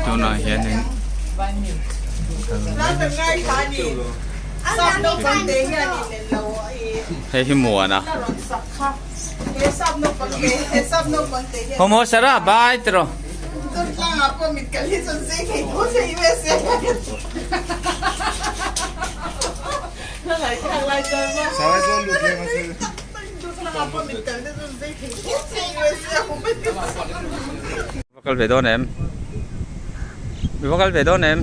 tunah hianin hei hi muan a Homo Sara bye tiraw. Va kal ve dawn em? I va kal ve dawn em?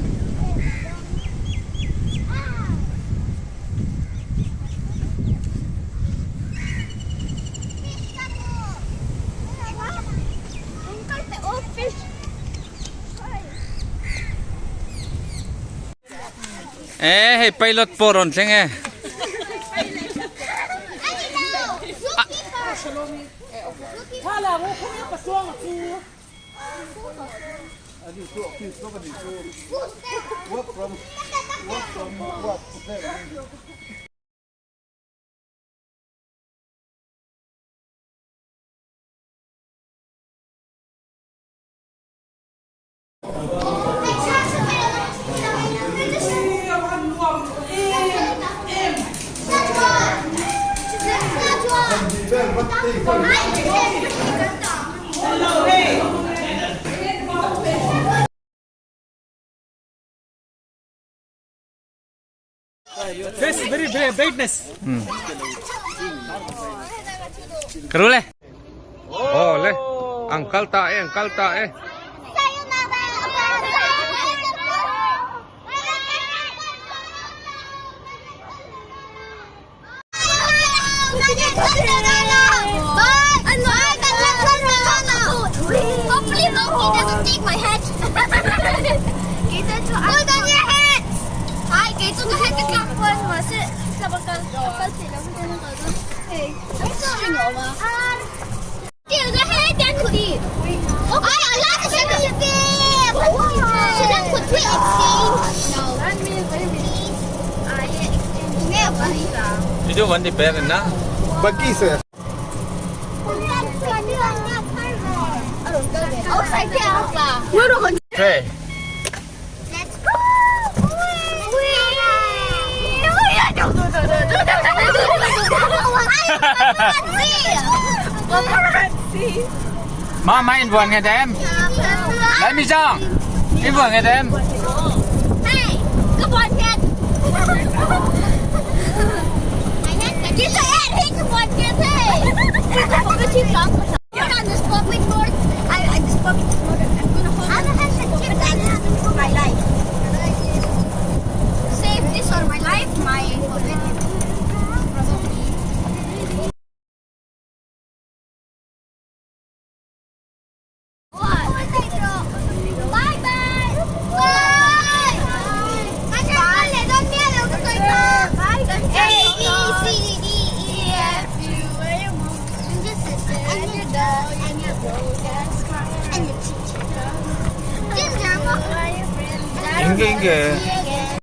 E hei pilot pawh rawn thleng e. Face very brightness. Karule. Oh le. Ang kal ta e, ang kal ta e. Itu wan di per na. Bakisa. Hey. Let's go! Ma ma in buồn nghe em. Lấy mi cho. In buồn nghe em. Hey, come on, Ted. Get your head, hey, come on, Ted, hey. Hold on this public board. I this public board. I'm gonna hold on this for my life. Save this on my life, my Bye bye. Bye. A B C D E F G and your sister and your dog and your and your teacher. Ginger. Inge inge.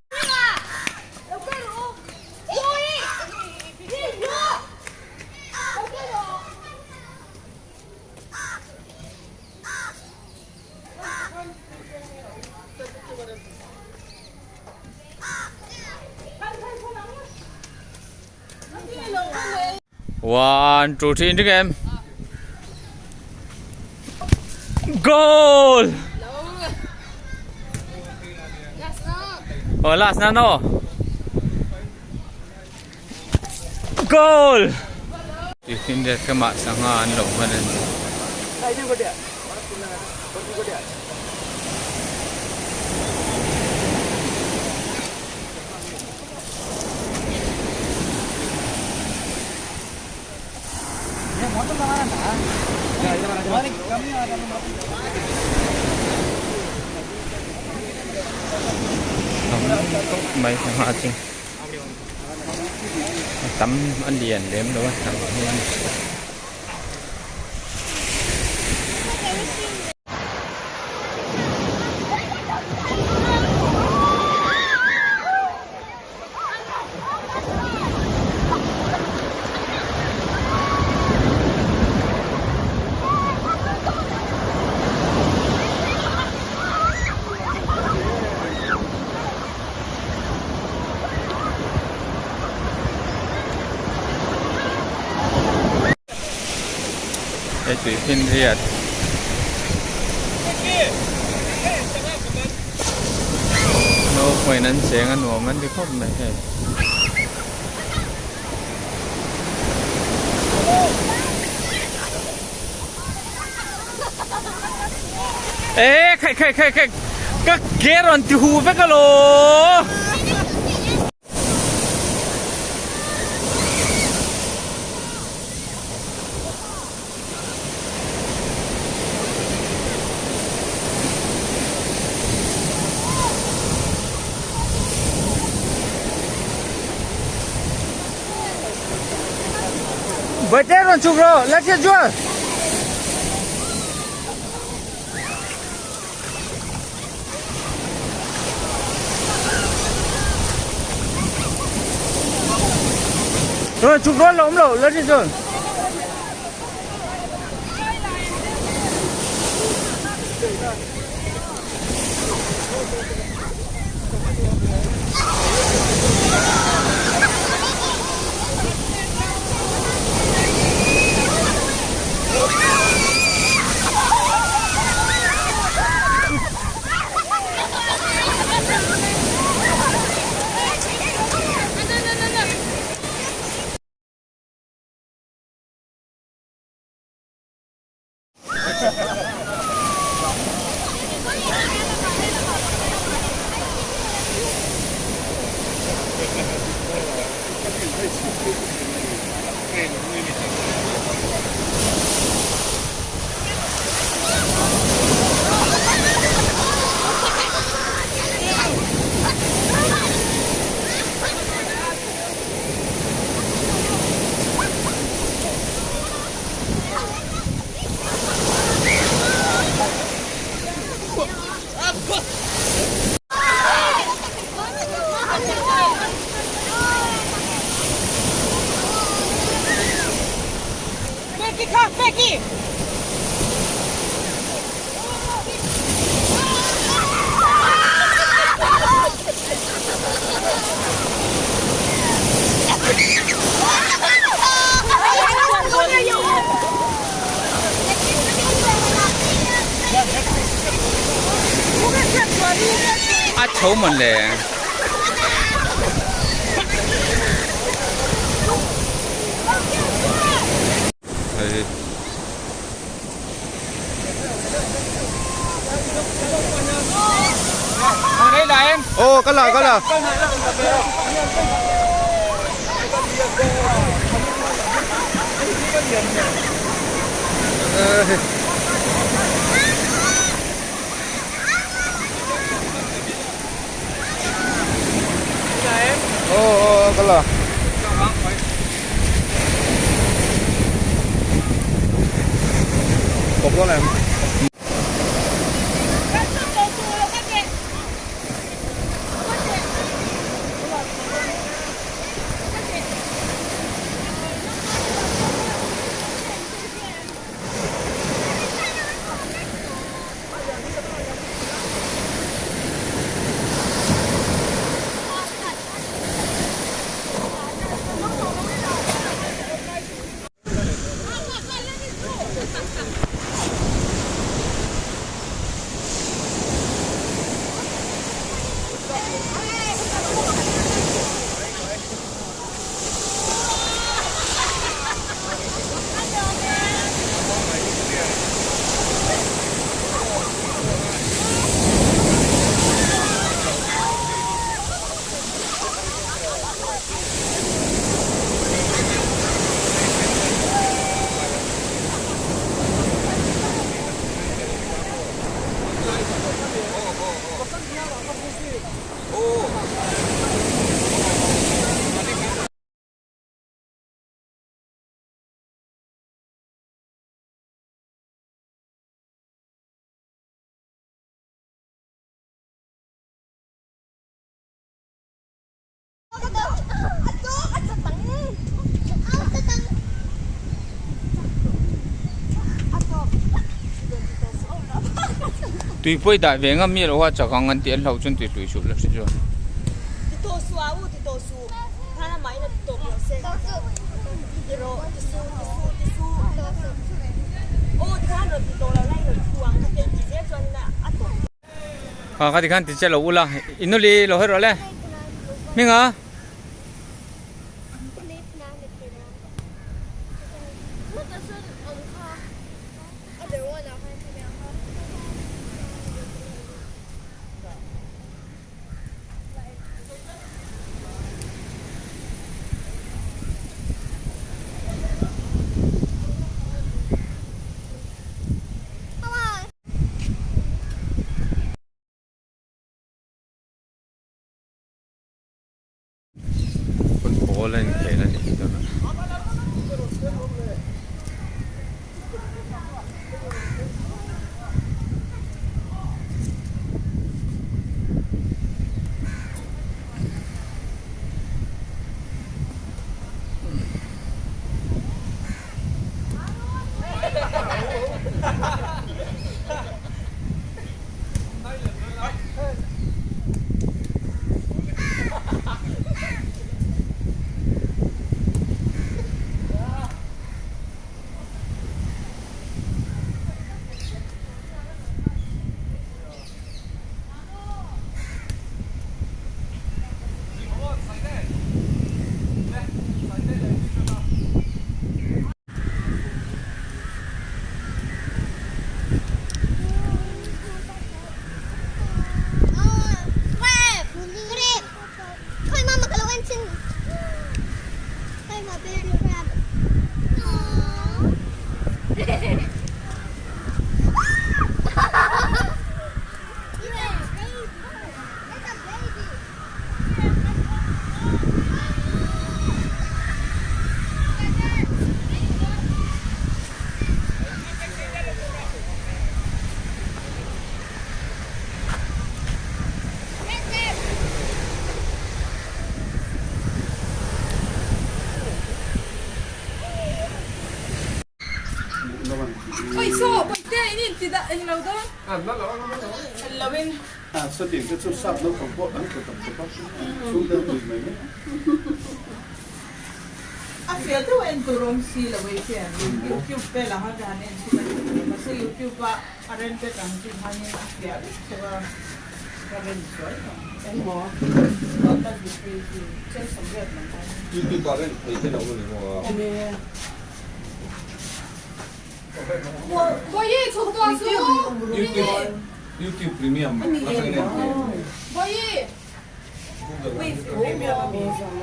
One, two, three, into game. Goal! Oh, last na no. Goal! Hindi ka masanga an lo man. Mai sangha chu a tam a lian lem lo a sangha hian. Hei tui finriat. Naupangin an cheng a nuam an ti khawp mai hei. E khai khai khai khai ka ke rawn ti hu vek alaw. Bawihte rawn chhuk rawh, let's get Joel. Rawn chhuk rawh la awm lo, let's get Joel. A chho mawn le. Aw ka la ka la. Aw aw ka la. Kawp dawn em? Tui pawh i dah ve ngam miah lo a chak ang an tih an hlauh chuan tui hlui suh la hre chuan. Kha kha tikhan ti che lo ula inuli lo hawi rawh le hminga. Football a inkhel a nih hi tuna.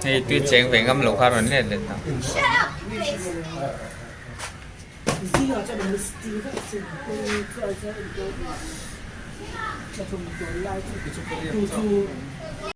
Hei tui cheng ve ngam lo kha rawn let let ta.